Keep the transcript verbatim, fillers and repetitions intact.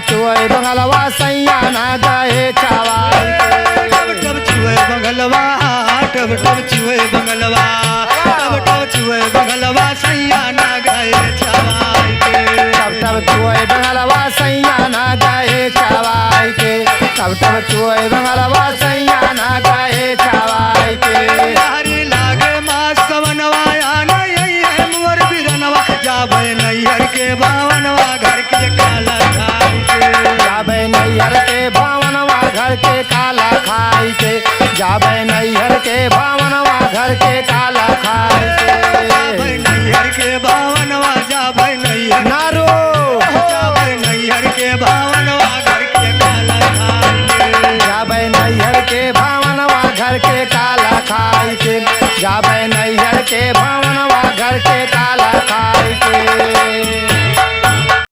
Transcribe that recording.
छुए बंगलवा सैया ना गए चवाई के। टप टप छुए बंगलवा, टप टप छुए बंगलवा, टप टप छुए बंगलवा सैया ना गए चवाई के। टप टप छुए बंगलवा सैया ना गए चवाई के। टप टप छुए